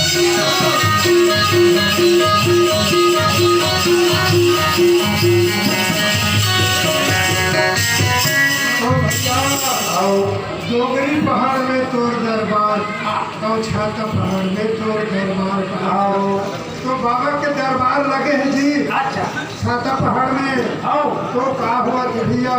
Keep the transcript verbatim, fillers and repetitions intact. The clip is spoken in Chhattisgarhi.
तो भैया, आओ। डोंगरी पहाड़ में तोर दरबार, तो छाता पहाड़ में तोर दरबार। आओ। तो बाबा के दरबार लगे हे जी। अच्छा। छाता पहाड़ में। आओ। तो का हुआ कि भैया,